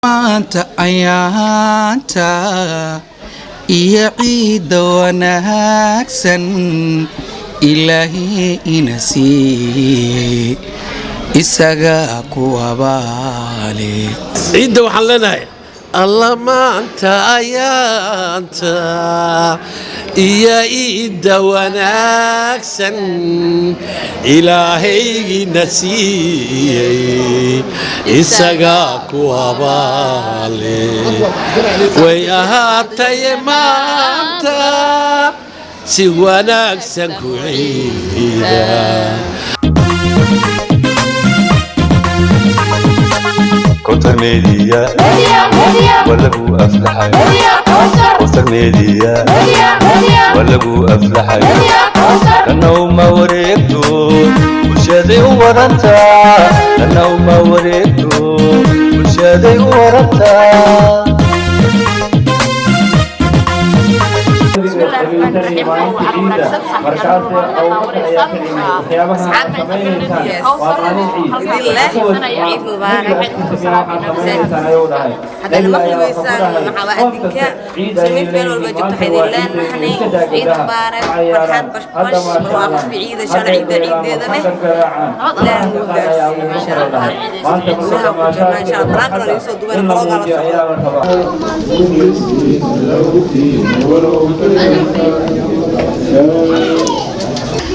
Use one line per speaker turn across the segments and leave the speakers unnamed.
Maanta ayaanta iyo ciidda wanaagsan Ilaahay ina siiyey, isagaa ku abaale.
Ciidda waxaan leenahay, Alla maanta ayaanta iyo iidda wanaagsan Ilaahaygiina siiyey, isagaa ku abaale. Way ahaataye maanta si wanaagsan ku ciida.
Kowthar Media waa lagu aflaxay. Kowthar Media waa lagu aflaxay. Kana uma wareegto, bulshaday u warantaa. Kana uma wareegto, bulshaday u warantaa.
Bismillahi raxmaani raxiim. Waxaan wanaagsan saaxiibyaal daawanaysan, asxaabta Kowsar oo halkaan
Ciid mubaarak. Haddana maqli weysaan maxaa waa adinka muslimiinta meel walba joogto. Waxay idin leenahay ciid mubaarak, farxad, bashbash, barwaaqo ku ciida insha Allah. Ciidda ciideeda leh Ilaahay nuu gaarsiiyo insha Allah. Gudaha ku jirnaa insha Allah. Qur-aanka waa lagu soo duubay, vlog-gaa la socdo.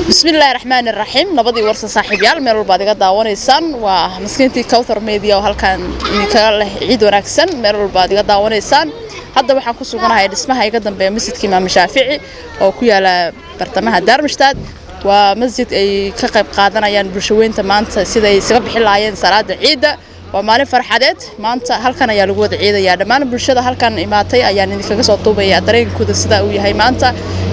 Bismillahi raxmaani raxiim. Nabadii warsan saaxiibyaal, meel walbaad iga daawanaysaan, waa maskiintii Kowthar Media oo halkan idinkaga leh ciid wanaagsan meel walbaad iga daawanaysaan. Hadda waxaan ku suganahay dhismaha iga dambeeya masjidka Imaam Shaafici oo ku yaala bartamaha Darmstadt. Waa masjid ay ka qayb qaadanayaan bulshaweynta maanta sida ay isaga bixin lahaayeen salaada ciidda. Waa maalin farxadeed maanta, halkan ayaa lagu wada ciidayaa. Dhammaan bulshada halkan imaatay ayaan idinkaga soo duubaya dareenkooda sida uu yahay maanta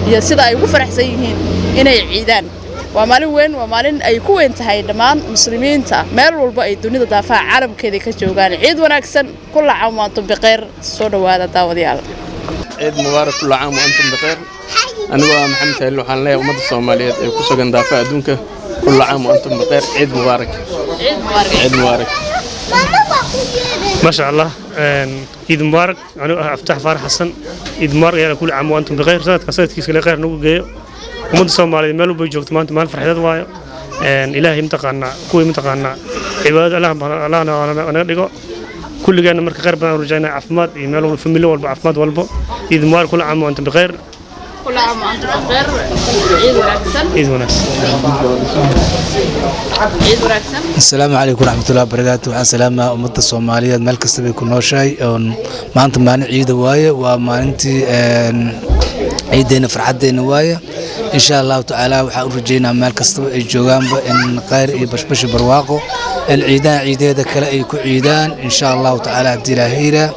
iyo sida ay ugu faraxsan yihiin inay ciidaan. Waa maalin weyn, waa maalin ay ku weyn tahay dhammaan muslimiinta meel walba ay dunida daafaha caalamkeeda ka joogaan. Ciid wanaagsan, kulla caam wa antum bikhayr. Soo dhawaada daawadayaal.
Ciid mubaarak, kulla caam wa antum bikhayr. Anigoo ah Maxamed Tahliil, waxaan leeyahay ummadda Soomaaliyeed ee ku sugan daafaha adduunka, kulla caam wa antum bikhayr, ciid mubaarak, ciid mubaarak.
ما شاء الله، عيد مبارك. أنا أفتح فارح حسن، عيد مبارك يا كل عام وأنتم بخير. سنة سنة كيس خير نوجو ummadda Soomaaliyeed meel walba joogto, maanta maalin farxadeed waayo. Ilaahay mataqaanaa kuwii mataqaanaa cibaadada Allahna naga dhigo kulligeena. Marka khayr badan rajaynaa, caafimaad iyo meel walba, family walba caafimaad walbo. Ciid mubaarak, kulla caam wa antum bikhayr.
كل عام وأنتم بخير، ciid wanaagsan.
Ciid wanaagsan.
Ciid wanaagsan.
Asalaamu calaykum waraxmatullahi wabarakaatu. Waxaan salaamaa ummadda Soomaaliyeed meel kasta bay ku nooshahay. Oon maanta maalin ciida waaye, waa maalintii ciiddeena, farxaddeena waaye. Insha Allahu tacaala waxaan u rajeynaa meel kastaba ay joogaanba in khayr iyo bashbash iyo barwaaqo in ciidaha ciideeda kale ay ku ciidaan insha Allahu tacaala. Haddii Ilaahay yidhaa,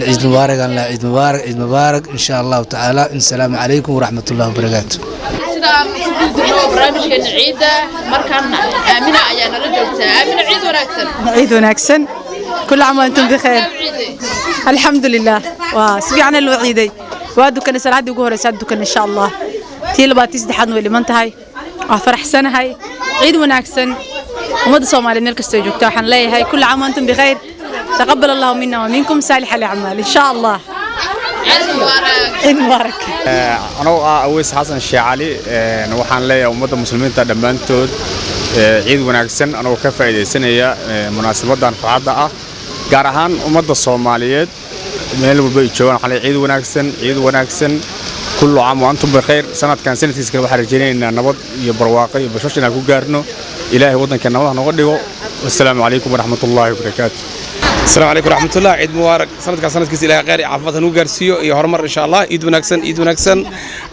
ciid mubaarak aan lahaa, ciid mubaarak, ciid mubaarak insha Allahu tacaala. Assalaamu calaykum waraxmatullahi wabarakaatu.
Sidaan ku guda jirno barnaamijkeena ciidda, markaan Aamina ayaa nala joogtaa. Aamina, ciid wanaagsan.
Ciid wanaagsan، كل عام وانتم بخير. الحمد لله، waa si fiican loo ciiday. Waa dukanay salaadii ugu horeysaa dukan insha Allah. Tii labaad, tii saddexaadna way dhiman tahay. Waa faraxsanahay. Ciid wanaagsan ummadda Soomaaliyeed meel kastoo joogta. Waxaan leeyahay كل عام وانتم بخير، تقبل الله منا ومنكم صالح الأعمال إن شاء الله.
Ciid mubaarak.
عيد مبارك.
Anoo ah Aweys Xasan Sheekh Cali, waxaan leeyahay ummadda muslimiinta dhammaantood ciid wanaagsan, anagoo ka faa'iidaysanaya munaasabaddan farxadda ah, gaar ahaan ummadda Soomaaliyeed meel walba ay joogaan. Waxaan leeyahay ciid wanaagsan, ciid wanaagsan، كل عام وأنتم بخير. Sanadkan sanadkiisa kale waxaan rajaynaynaa nabad iyo barwaaqo iyo bashosh inaan ku gaarno. Ilaahay waddanka nabad ha nooga dhigo. Wassalaamu calaykum waraxmatullaahi wabarakaatu.
السلام عليكم ورحمة الله. عيد مبارك. سنة سنة كيس إلى غير عافية نو gaarsiiyo iyo horumar insha Allah. Ciid wanaagsan, ciid wanaagsan.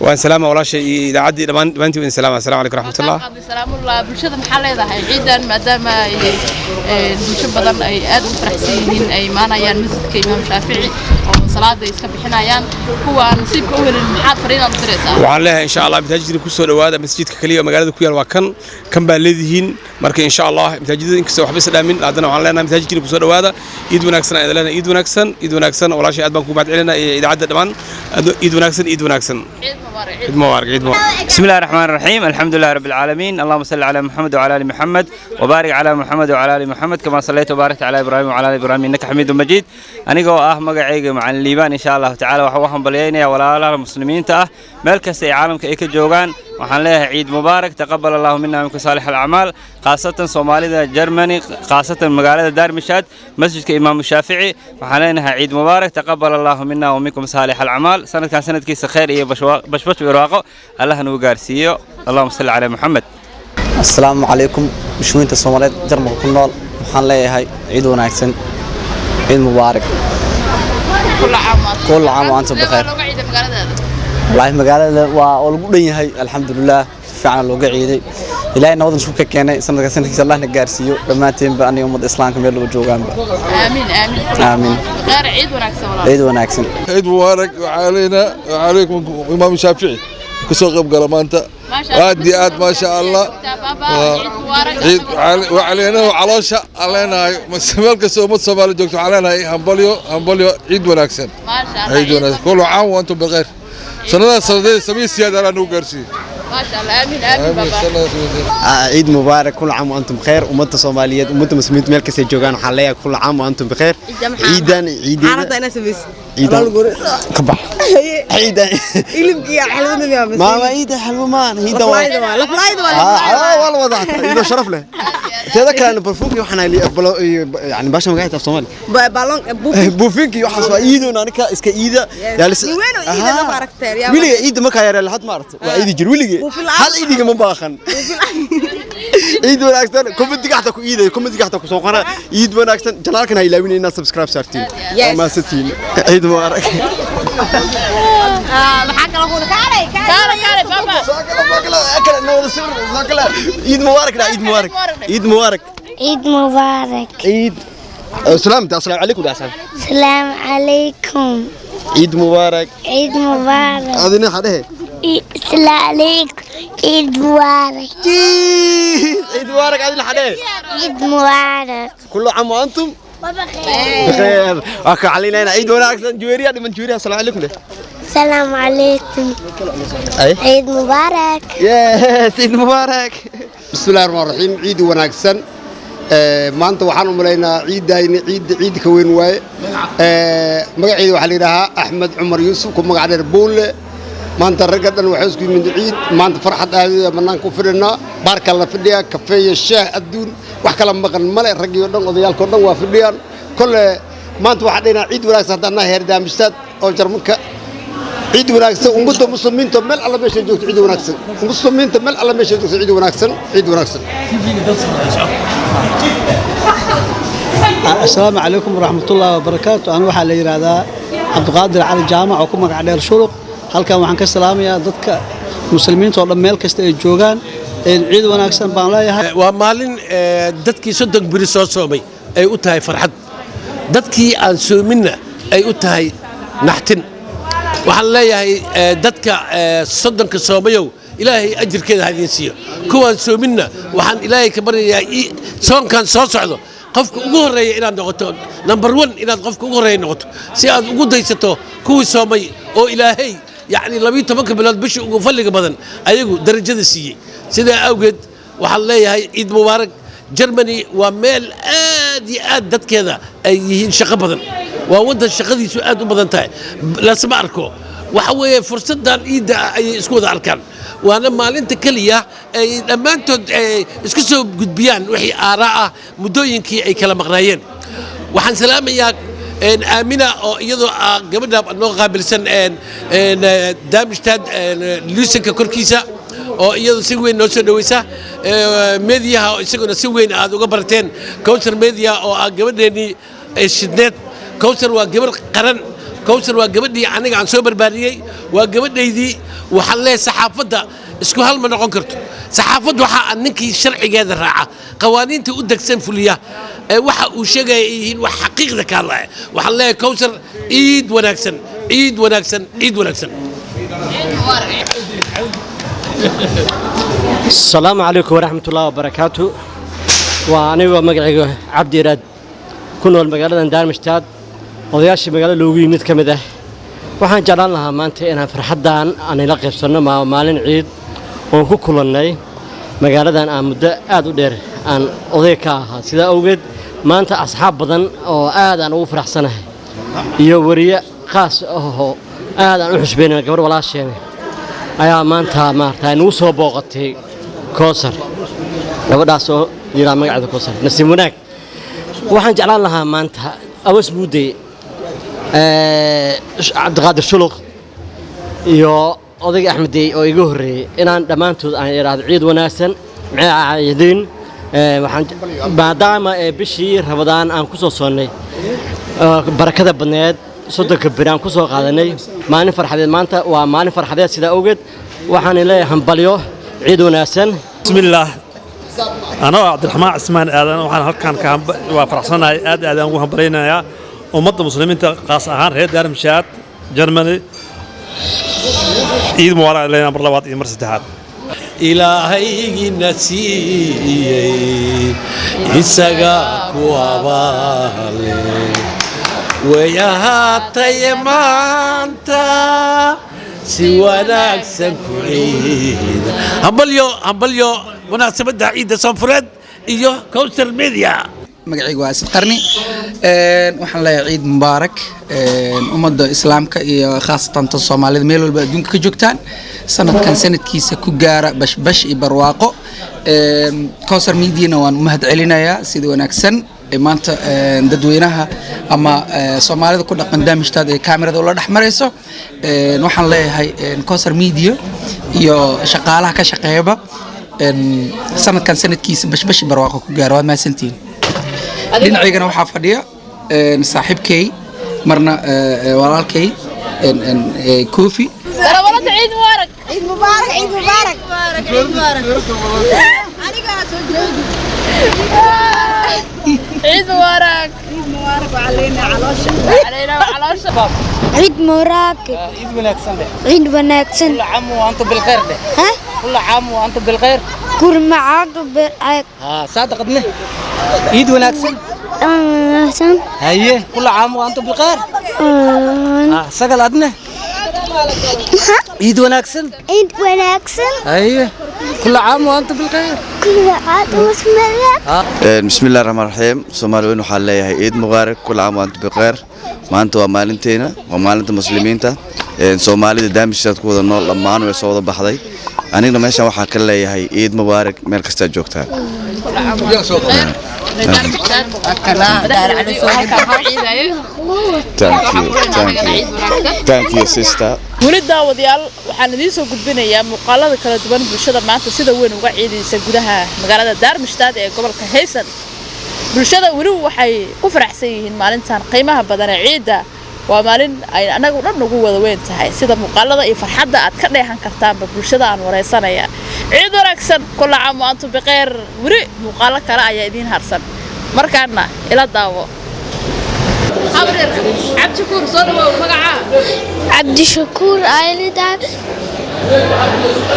Waan salaama walaashay iyo idaacadii dhammaan dhammaantiin waan salaama. Assalaamu calaykum waraxmatullah.
Salaamullah. Bulshada maxaa leedahay ciidan, maadaama ay bulsho badan ay aad ugu faraxsan yihiin, ay imaanayaan masjidka Imaam Shaafici oo salaada iska bixinayaan? Kuwa aan nasiibka u helin maxaad fariinaad u diraysaa?
Waxaan leeyahay insha Allah masaajidka ku soo dhawaada. Masjidka kaliya oo magaalada ku yaal waa kan, kan baa leedihiin. Marka insha Allah masaajidada inkastoo waxba is dhaamin, haddana waxaan leenahay masaajidkiina ku soo dhawaada. Ciid wanaagsan ayaan leenahay, ciid wanaagsan, ciid wanaagsan. Walaashay, aad baan ku mahad celinaa iyo idaacadda dhammaan. Ciid wanaagsan, ciid wanaagsan. Ciid mubaarak, ciid mubaarak.
بسم الله الرحمن الرحيم، الحمد لله رب العالمين، اللهم صل على محمد وعلى ال محمد وبارك على محمد وعلى ال محمد كما صليت وباركت على ابراهيم وعلى ال ابراهيم انك حميد مجيد. Anigoo ah magacayga Macalin Liibaan, insha Allahu tacaala waxaan u hambalyeynaya walaalaha muslimiinta ah meel kasta ay caalamka ay ka joogaan. Waxaan leeyahay ciid mubaarak, taqabbal Allahu minna minkum saalix al-a'maal, khaasatan Soomaalida Germany, khaasatan magaalada Darmstadt, masjidka Imaam Shaafici. Waxaan leenahay ciid mubaarak, taqabbal Allahu minna wa minkum saalix al-a'maal. Sanadkan sanadkiisa khayr iyo bashbash iyo barwaaqo Allah nagu gaarsiiyo. Allahumma salli ala Muhammad.
Asalaamu calaykum, muslimiinta Soomaaliyeed Jarmalka ku nool, waxaan leeyahay ciid wanaagsan, ciid mubaarak. كل عام وأنتم بخير. Wallaahi magaalada waa oo lagu dhan yahay, alxamdulilah, si fiican looga ciiday. Ilaahay nabadan isku ka keenay, sanadka sanadkiisa Allah na gaarsiiyo dhammaanteenba, aniga ummadda islaamka meel lagu joogaanba.
Aamiin, aamiin.
Aamiin.
Khayr, ciid wanaagsan walaal.
Ciid wanaagsan.
عيد مبارك وعلينا وعليكم. إمام الشافعي kasoo qayb gala maanta aad iyo aad, maasha Allah, ciid وعلينا caloosha aan leenahay meel kasta ummad Soomaali joogto waxaan leenahay hambalyo, hambalyo, ciid wanaagsan, ciid wanaagsan. كل عام وأنتم بخير. Sanadaha sanadeeda samii siyaada Allah nagu gaarsiiyo.
Maasha Allah, aamiin, aamiin baba.
Ciid mubaarak, كل عام وأنتم بخير. Ummadda Soomaaliyeed, ummadda muslimiinta meel kastay joogaan, waxaan leeyahay كل عام وأنتم بخير. Ciidan ciideeda ciidan ka bax ciidan. Maama, ciida xalwo maan, ciidan waa la wadaa, ciido sharaf leh. Teeda kalena barfuunkii waxaan yani baasha magaceeda af Soomaali buufinkii waxaas waa iidoon aniga iska iida. Weliga ciida markaa yaree lahad maaragta waa ciidi jir weligii, hal ciidiga ma baaqan. Ciid wanaagsan. Commentiga xataa ku iidayo, commentiga xataa ku soo qora ciid wanaagsan. Channelkan ha ilaawin inaad subscribe saartiin. Waa mahadsantihiin, ciid mubaarak.
Maxaa kala ku kaalay kaalay kaalay baba?
Ciid mubaarak, ciid mubaarak, ciid mubaarak.
عيد مبارك.
عيد سلام، السلام عليكم داسان.
السلام عليكم.
عيد مبارك.
عيد مبارك.
adina xadhehe.
السلام عليكم، عيد مبارك.
عيد مبارك، adina xadhehe.
عيد مبارك.
كل عام وانتم بخير. وaka علينا عيد wanaagsan. Juweeriya dhiman, Juweeriya, السلام عليكم leh.
السلام عليكم.
Ay.
عيد مبارك.
Yes, ciid mubaarak.
بسم الله الرحمن الرحيم. Ciid wanaagsan. Maanta waxaan u malaynaa ciidayni ciid ciid ka weyn waaye. Magaceeda waxaa la yidhaahaa Axmed Cumar Yuusuf, ku magac dheer Buulle. Maanta ragga dhan waxay isku yimid ciid. Maanta farxad aadaya banaanka u fidhinaa, baarka la fidhiyaa, kafeeyo, shaah, adduun wax kala maqan male. Raggii oo dhan, odayaalkoo dhan waa fidhiyaan. Kole maanta waxaan dhaynaa ciid wanaagsan haddaan nahay heer Darmstadt oo Jarmalka. Ciid wanaagsan ummadda muslimiinta meel alla meesha joogto. Ciid wanaagsan muslimiinta meel alla meesha joogto. Ciid wanaagsan, ciid wanaagsan.
Asalaamu calaykum waraxmatullaahi wabarakaatu. Anu waxaa la yidhaahdaa Cabdiqaadir Cali Jaamac oo ku magac dheer Shuluq. Halkan waxaan ka salaamayaa dadka muslimiinta oo dhan meel kasta ay joogaan. Ciid wanaagsan baan leeyahay.
Waa maalin dadkii 30 beri soo soomay ay u tahay farxad, dadkii aan soominna ay u tahay naxtin. Waxaan leeyahay dadka 30-ka soomayow, Ilaahay ajirkeeda ha idiin siiyo. Kuwaan soominna waxaan Ilaahay ka baryayaa soonkan soo socdo qofka ugu horreeya inaad noqoto, number one inaad qofka ugu horreeya noqoto, si aad ugu daysato kuwii soomay oo Ilaahay yacni 12-ka bilood bisha ugu fadliga badan ayagu darajada siiyey. Sidaa awgeed waxaan leeyahay ciid mubaarak. Germany waa meel aad iyo aad dadkeeda ay yihiin shaqo badan, waa waddan shaqadiisu aad u badan tahay. Lasma arko, waxa weeye fursaddan ciidda ah ayay isku wada arkaan, waana maalinta keliya ay dhammaantood isku soo gudbiyaan wixii aaraa ah muddooyinkii ay kala maqnaayeen. Waxaan salaamayaa Aamina oo iyadoo ah gabadha noo qaabilsan Darmstadt luusanka korkiisa oo iyadu si weyn noo soo dhaweysa mediaha, oo isaguna si weyn aad uga barteen Cowsar Media oo ah gabadheennii shidneed. Cowsar waa gabar qaran. Cowsar waa gabadhii aniga aan soo barbaariyey, waa gabadhaydii. Waxaan leeyahay saxaafadda isku hal ma noqon karto. Saxaafaddu waxa aan ninkii sharcigeeda raaca, qawaaniinta u degsan fuliya, ee waxa uu sheegaya ay yihiin wax xaqiiqda ka hadlaya. Waxaan leeyahay Cowsar, ciid wanaagsan, ciid wanaagsan, ciid wanaagsan.
Asalaamu calaykum waraxmatullaahi wabarakaatu. Waa anigoo magacayga Cabdi Iraad, ku nool magaaladan Darmstadt, odayaashii magaalada loogu yimid ka mid ah. Waxaan jeclaan lahaa maanta inaan farxaddan aan ila qaybsanno maalin ciid oon ku kulannay magaaladan aan muddo aad u dheer aan oday ka ahaa. Sidaa awgeed maanta asxaab badan oo aad aan ugu faraxsanahay iyo weriye khaas ahoo aad aan u xushbeynay, gabar walaasheena ayaa maanta maarata nagu soo booqatay, Koosar, gabadhaas oo yiraa magaceeda Koosar. Nasiib wanaag waxaan jeclaan lahaa maanta Awas Muudey, Cabdiqaadir Shuluq iyo odayga Axmedey oo iga horreeyey inaan dhammaantood aan idhaahdo ciid wanaagsan, maxay ciidiin. Waxaan maadaama ee bishii Ramadaan aan ku soo soonnay, barakada badneed 30-ka beri aan ku soo qaadanay, maalin farxadeed maanta waa maalin farxadeed. Sidaa awgeed waxaan leeyahay hambalyo, ciid wanaagsan.
Bismillaah, anoo Cabdiraxmaan Cismaan Aadan, waxaan halkan ka waa faraxsanahay, aad aad aan ugu hambalyaynayaa ummadda muslimiinta, qaas ahaan reer Darmstadt, Germany. Ciid mubaarak leena mar labaad iyo mar saddexaad.
Ilaahaygiina siiyey isaga ku abaale way ahaataye maanta si wanaagsan ku ciida. Hambalyo, hambalyo, munaasabadda ciidda Soonfureed iyo Cowsar Media.
Magacaygu waa Asad Qarni. Waxaan leeyahay ciid mubaarak ummadda islaamka iyo khaasatan ta Soomaalida meel walba adduunka ka joogtaan. Sanadkan sanadkiisa ku gaara bashbash iyo barwaaqo. Cowsar Mediana waan u mahad celinayaa sida wanaagsan ee maanta dadweynaha ama Soomaalida ku dhaqan Darmstadt ee kaamirada ula dhex marayso. Waxaan leeyahay Cowsar Media iyo shaqaalaha ka shaqeeyaba, sanadkan sanadkiisa bashbash iyo barwaaqo ku gaara. Waad mahadsantihiin. Dhinacaygana waxaa fadhiya saaxiibkay, marna walaalkay, Kofi.
Darawalada, ciid mubaarak.
Ciid mubaarak, ciid mubaarak.
Ciid mubaarak. Ciid mubaarak.
Ciid mubaarak وعلينا caloosha.
علينا وعلى
عيد مبارك.
عيد wanaagsan leh.
عيد wanaagsan.
كل عام وأنتم بالخير leh.
ها؟
كل عام وأنتم بالخير.
كل عام بالخير.
ها صادقتنا، عيد wanaagsan.
Wanaagsan.
haye، كل عام وأنتم بالخير. ها sagal adne، عيد wanaagsan.
عيد wanaagsan.
haye، كل عام وأنتم بالخير.
كل عام وأنتم بالخير.
Bismi illahi raxmaan raxiim. Soomaali weyn waxaan leeyahay ciid mubaarak، كل عام وأنتم بخير. Maanta waa maalinteena, waa maalinta muslimiinta. Soomaalida Darmstadt ku wada nool dhammaan way soo wada baxday. Anigna meeshan waxaan ka leeyahay ciid mubaarak meel kastaa joogtaan.
كل عام وأنتم بخير.
Thank you, thank you, thank you, sister.
Weli daawadayaal, waxaan idiin soo gudbinayaa muuqaalada kala duwan bulshada maanta sida weyn uga ciidaysa gudaha magaalada Darmstadt ee gobolka Hessen. Bulshada weli waxay ku faraxsan yihiin maalintan qiimaha badan ee ciidda. Waa maalin ay anagu dhan ugu wada weyn tahay, sida muuqaalada iyo farxadda aad ka dheehan kartaanba bulshada aan wareysanaya. Ciid wanaagsan، كل عام وأنتم بخير. Weli muuqaalo kale ayaa idiin harsan, markaana ila daawo. Habreer Cabdishakuur, soo dhawow. Magacaa?
Cabdishakuur Aylida.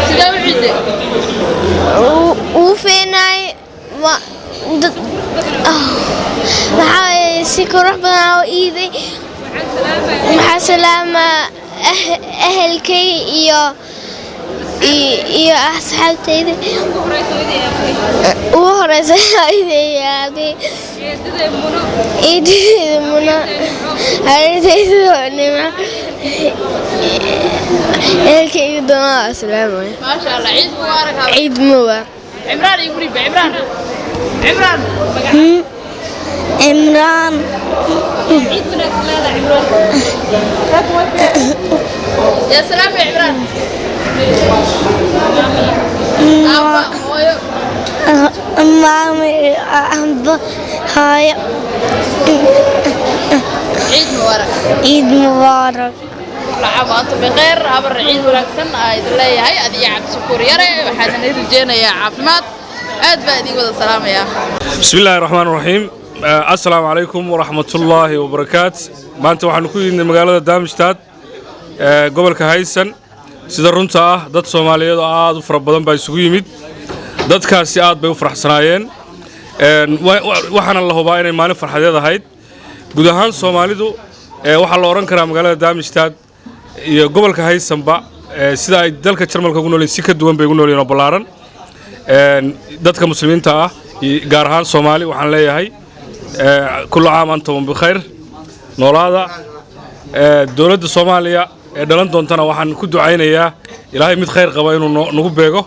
Sidee u ciiday?
Uu fiinay, waxaa si qurux badan oo iiday. Waxaa salaamaa ehelkay iyo asxaabtayda, ugu horeysa hooyaday iyo aabbahay, eedadeyda Muna, hareertayda Nimco, ehelkayga doonaa asalaamaya.
Maasha Allah, ciid mubaarak.
Ciid mubaarak.
Cimraan iyo guriba Cimraan, Cimraan.
Cimraan.
Ciid wanaagsan leedahay Cimraan. Ya salaam ya Cimraan. Aabba, hooyo.
Maama, aabba, hooyo.
Ciid mubaarak.
Ciid mubaarak.
كل عام وأنتم بخير. Habar, ciid wanaagsan aa idin leeyahay adiga Cabdishakuur yare. Waxaan idin rajeynayaa caafimaad. Aad baa idin wada salaamayaa.
بسم الله الرحمن الرحيم. السلام عليكم ورحمة الله وبركاته. Maanta waxaanu ku yimid magaalada Darmstadt ee gobolka Hessen. Sida runta ah, dad Soomaaliyeed oo aad u fara badan baa isugu yimid. Dadkaasi aad bay u faraxsanaayeen. Waxaana la hubaa inay maalin farxadeed ahayd guud ahaan Soomaalidu. Waxaa la oran karaa magaalada Darmstadt Iyo gobolka Haysanba sida ay dalka Jarmalka ugu noolyihin si ka duwan bay ugu noolyihin oo ballaaran. Dadka muslimiinta ah, gaar ahaan Soomaali, waxaan leeyahay kullu caam antum bikhayr, noolaada. Dowladda Soomaaliya ee dhalan doontana waxaan ku ducaynayaa Ilaahay mid khayr qaba inuu nagu beego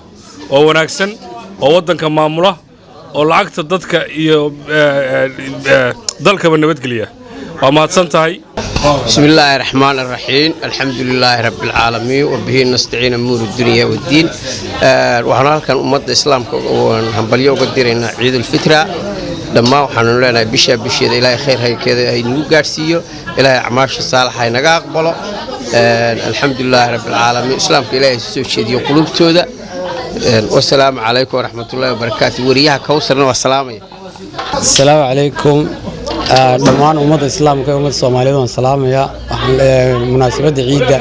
oo wanaagsan oo waddanka maamula oo lacagta dadka iyo dalkaba nabadgeliya. Waa mahadsan tahay.
بسم الله الرحمن الرحيم، الحمد لله رب العالمين، وبه نستعين أمور الدنيا والدين. Waxaan halkan ummadda islaamka oon hambalyo uga diraynaa Ciidulfitra dhammaan. Waxaanu leenahay bishaa bisheeda Ilaahay khayr haykeeda ay nagu gaadhsiiyo, Ilaahay acmaasha saalaxa ay naga aqbalo. Alxamdu lilaahi rabbi alcaalamiin. Islaamka Ilaahay soo jeediyo qulubtooda. Wasalaamu calaykum waraxmatullaahi wabarakaatu. Weriyaha Kowsarna waa salaamaya.
Asalaamu calaykum dhammaan ummadda islaamka ee ummadda Soomaaliyeed waan salaamaya. Waxaan leeyahay munaasabadda ciidda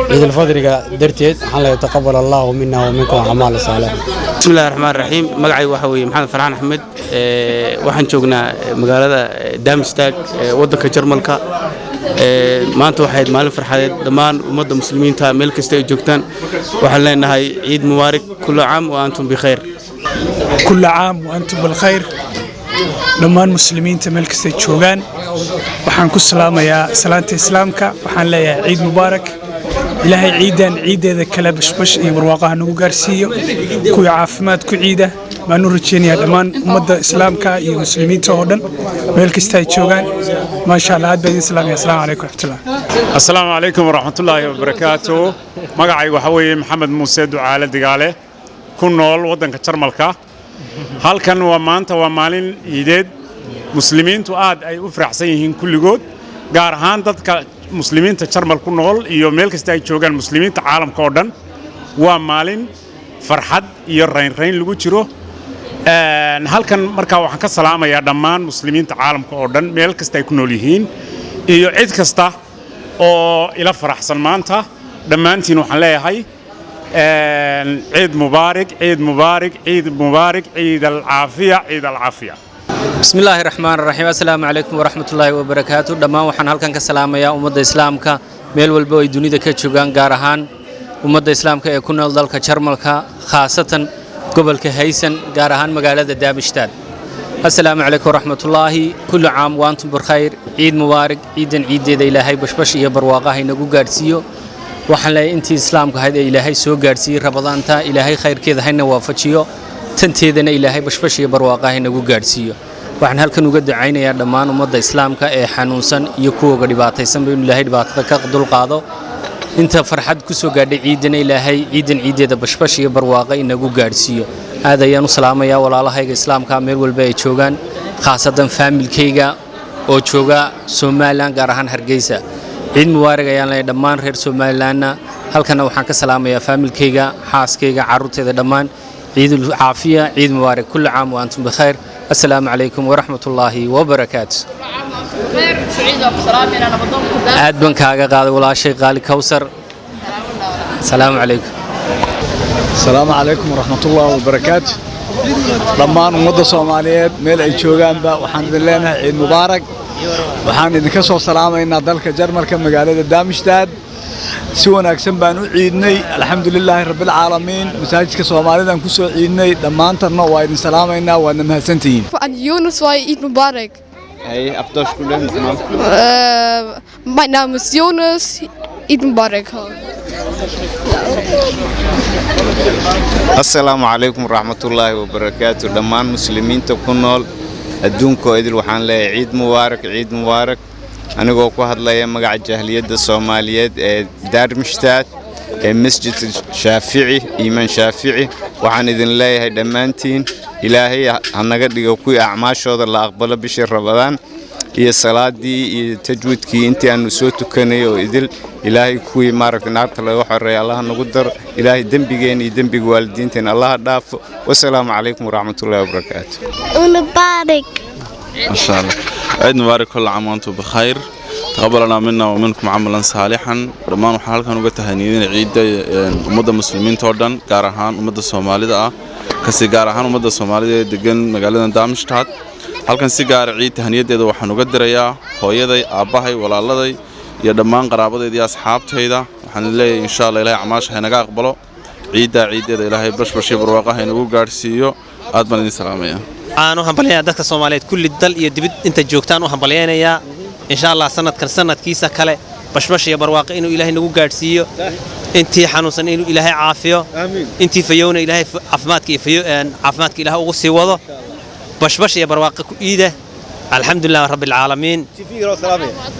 Ciidulfadriga darteed waxaan leeyahay taqabal Allahu minna wa minkum acmaal saalix.
Bismillahi raxmaan raxiim. Magacaygu waxaa weeye Maxamed Farxaan Axmed. Waxaan joognaa magaalada Darmstadt ee waddanka Jarmalka. Maanta waxay ahayd maalin farxadeed. Dhammaan ummadda muslimiinta meel kasta ay joogtaan waxaan leenahay ciid mubaarak, kullu caam wa antum bikhayr.
كل عام وأنتم بالخير. Dhammaan muslimiinta meel kastay joogaan waxaan ku salaamayaa salaanta islaamka. Waxaan leeyahay ciid mubaarak. Ilaahay ciidan ciideeda kale bashbash iyo barwaaqaha nagu gaarsiiyo. Kuwii caafimaad ku ciida baan u rajeynayaa dhammaan ummadda islaamka iyo muslimiinta oo dhan meel kasta ay joogaan. Maasha Allah, aad baan idin salaamaya. Asalaamu calaykum waraxmatullah.
Asalaamu calaykum waraxmatullaahi wabarakaatu. Magacaygu waxaa weeye Maxamed Muuse Ducaale Digaale, ku nool waddanka Jarmalka. Halkan waa maanta waa maalin ciideed, muslimiintu aad ay u faraxsan yihiin kulligood, gaar ahaan dadka muslimiinta Jarmal ku nool iyo meel kasta ay joogaan muslimiinta caalamka oo dhan. Waa maalin farxad iyo raynrayn lagu jiro. Halkan markaa waxaan ka salaamayaa dhammaan muslimiinta caalamka oo dhan meel kasta ay ku nool yihiin iyo cid kasta oo ila faraxsan maanta. Dhammaantiin waxaan leeyahay ciid mubaarak, ciid mubaarak, ciid mubaarak, ciid alcaafiya, ciid alcaafiya.
بسم الله الرحمن الرحيم. السلام عليكم ورحمة الله وبركاته. Dhammaan waxaan halkan ka salaamayaa ummadda islaamka meel walba ay dunida ka joogaan, gaar ahaan ummadda islaamka ee ku nool dalka Jarmalka, khaasatan gobolka Haysan, gaar ahaan magaalada Darmstadt. Assalaamu calaykum waraxmatullaahi. Kullu caam wa antum bikhayr. Ciid mubaarak. Ciidan ciideeda Ilaahay bashbash iyo barwaaqaha inagu gaadhsiiyo. Waxaan leeyahay intii islaamka ahayd ee Ilaahay soo gaadhsiiyey Ramadaanta, Ilaahay khayrkeeda hayna waafajiyo, tanteedana Ilaahay bashbash iyo barwaaqaha inagu gaadhsiiyo. Waxaan halkan uga ducaynayaa dhammaan ummadda islaamka ee xanuunsan iyo kuwoga dhibaataysanba inuu Ilaahay dhibaatada ka dulqaado. Inta farxad ku soo gaadhay ciidana, Ilaahay ciidan ciideeda bashbash iyo barwaaqa inagu gaadhsiiyo. Aad ayaan u salaamayaa walaalahayga islaamka meel walba ay joogaan, khaasatan faamilkayga oo jooga Somaliland, gaar ahaan Hargeysa. Ciid mubaarak ayaan leeyahay dhammaan reer Somalilandna. Halkana waxaan ka salaamayaa faamilkayga, xaaskayga, carruurtayda dhammaan. Ciidul caafiya, ciid mubaarak, kullu caam wa antum bikhayr. Assalaamu calaykum waraxmatullaahi wabarakaatu. Aad baan kaaga qaaday walaashay qaali Kowsar. Asalaamu calaykum.
Asalaamu calaykum waraxmatullaahi wabarakaatu. Dhammaan ummadda Soomaaliyeed meel ay joogaanba waxaan idin leenahay ciid mubaarak. Waxaan idinka soo salaamaynaa dalka Jarmalka, magaalada Darmstadt. Si wanaagsan baan u ciidnay, alxamdulilaahi rabbilcaalamiin. Masaajidka Soomaalidan ku soo ciidnay. Dhammaantanna waa idin salaamaynaa, waadna mahadsantihiin.
An Yunus war Eid Mubarak.
Hey, auf Deutsch gut.
Mein Name ist Jonas. Eid Mubarak.
Asalaamu calaykum waraxmatullaahi wabarakaatu. Dhammaan muslimiinta ku nool adduunkoo idil waxaan leeyahay ciid mubaarak, ciid mubaarak. Anigoo ku hadlaya magaca jahliyadda Soomaaliyeed ee Darmstadt ee Masjid Shaafici, Iimaan Shaafici, waxaan idin leeyahay dhammaantiin Ilaahay ha naga dhigo kuwii acmaashooda la aqbalo bishii Ramadaan iyo salaadii iyo tajwiidkii intii aanu soo tukanay oo idil. Ilaahay kuwii maaragtay naarta laga xoreeya Allaha nagu daro. Ilaahay dembigeena iyo dembiga waalidiinteena Allaha dhaafo. Wasalaamu calaykum waraxmatullaahi wabarakaatu.
Mubarak.
ما شاء الله، عيد مبارك، كل عام وانتم بخير، تقبل الله منا ومنكم عملا صالحا. Dhammaan waxaan halkan uga tahaniyadina ciidda ummadda muslimiinta oo dhan, gaar ahaan ummadda Soomaalida ah, kasi gaar ahaan ummadda Soomaalida ee degan magaalada Darmstadt. Halkan si gaara ciid tahaniyadeeda waxaan uga dirayaa hooyaday, aabbahay, walaaladay Iyo dhammaan qaraabadayda iyo asxaabtayda waxaan leeyahay, insha Allah Ilaahay acmaasha ha inaga aqbalo, ciiddaa ciiddeeda Ilaahay bashbash iyo barwaaqo ha inagu gaadhsiiyo. Aad baan idin salaamaya.
Waxaan u hambalyaynayaa dadka Soomaaliyeed kulli, dal iyo dibid inta joogtaan u hambalyaynayaa. Insha Allah sanadkan sanadkiisa kale bashbash iyo barwaaqo inuu Ilaahay nagu gaadhsiiyo. Intii xanuunsan inuu Ilaahay caafiyo, intii fayowna Ilaahay caafimaadka iyo fayo caafimaadka Ilaahay ugu sii wado. Bashbash iyo barwaaqo ku iida. Alxamdulilah rabbil caalamiin.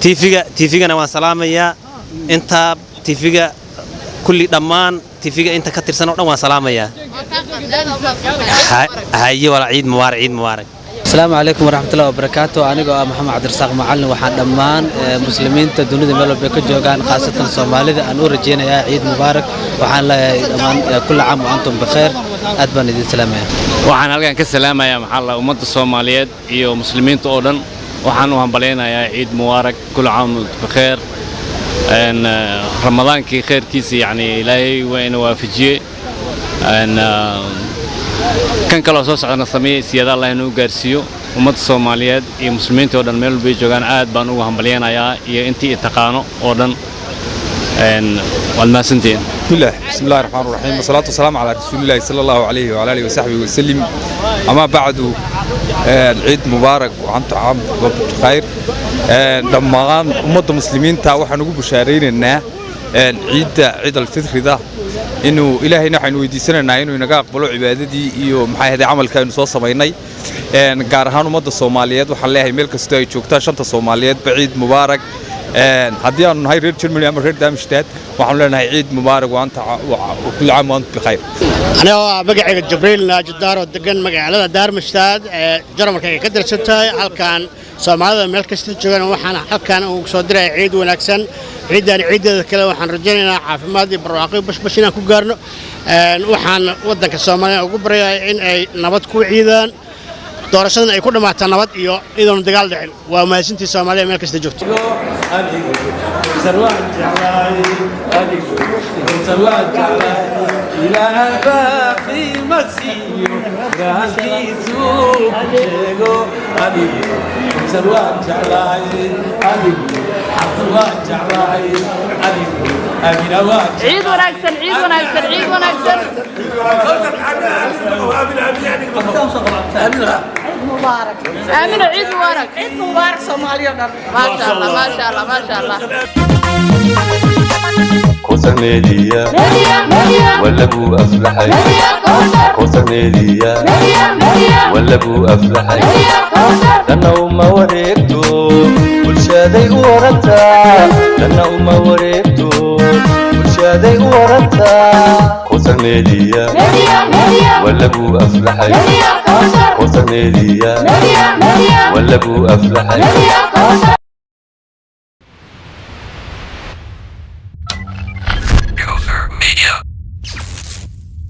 TV-ga, TV-gana waan salaamayaa. Inta TV-ga kulli, dhammaan TV-ga inta ka tirsan oo dhan waan salaamayaa. Haye wala, ciid mubaarak, ciid mubaarak.
Asalaamu calaykum waraxmatullahi wabarakaatu. Anigoo ah Maxamed Cabdirasaaq Macalin, waxaan dhammaan muslimiinta dunida meel walba ka joogaan, khaasatan Soomaalida, aan u rajaynayaa ciid mubaarak. Waxaan leeyahay dhammaan kulla caam wa antum bikhayr. Aad baan idin salaamaya.
Waxaan halkan ka salaamayaa, maxaa la, ummadda Soomaaliyeed iyo muslimiinta oo dhan. Waxaan u hambalyaynayaa ciid mubaarak, kul caam wa antum bikheer. Ramadaankii khayrkiisa yacni Ilaahay waa ina waafajiyey, kan kaloo soo socdana sameeyey siyada Allah inuu gaarsiiyo. Ummadda Soomaaliyeed iyo muslimiinta oo dhan meel walbay joogaan aad baan ugu hambalyaynayaa, iyo intii i taqaano oo dhan. Waad mahadsantihiin.
بسم الله، بسم الله الرحمن الرحيم، والصلاة والسلام على رسول الله صلى الله عليه وعلى آله وصحبه وسلم. أما بعد، العيد مبارك وأنتم عام بخير. Dhammaan ummadda muslimiinta waxaan ugu bushaaraynaynaa ciidda ciid alfitrida inuu Ilaahayna waxaynu weydiisanaynaa inuu inaga aqbalo cibaadadii iyo maxay ahayd camalka aynu soo samaynay. Gaar ahaan ummadda Soomaaliyeed waxaan leeyahay, meel kastoo ay joogtaan shanta Soomaaliyeedba, ciid mubaarak. Haddii aanu nahay reer Germany ama reer Darmstadt, waxaanu leenahay ciid mubaarak wa anta kulli caam wa antum bikhayr.
Anigoo ah magacayga Jibriil Naajidaar oo degan magaalada Darmstadt ee Jarmalka ay ka tirsan tahay, halkan Soomaalida meel kasta joogaan waxaan halkan ugu soo diraya ciid wanaagsan. Ciidan ciideeda kale waxaan rajaynaynaa caafimaad iyo barwaaqo iyo bashbash inaan ku gaarno. Waxaan waddanka Soomaaliya ugu baryayaa in ay nabad ku ciidaan, doorashadan ay ku dhammaataa nabad iyo iyadoon dagaal dhicin. Waa mahadsantii Soomaaliya meel kasta joogto.
Ciid wanaagsan, ciid wanaagsan, ciid wanaagsan.
Mubaarak.
Aamino, ciid mubaarak.
Ciid mubaarak Soomaaliya dhan.
Maasha Allah, maasha Allah, maasha Allah.
Kowsar Media, walagu aflaxay. Kowsar Media, walagu aflaxay. Dhanna uma wareegto, bulshaday u warantaa. Dhanna uma wareegto, bulshaday u warantaa. Kowsar Media, walagu aflaxay. Kowsar Media, walagu aflaxay.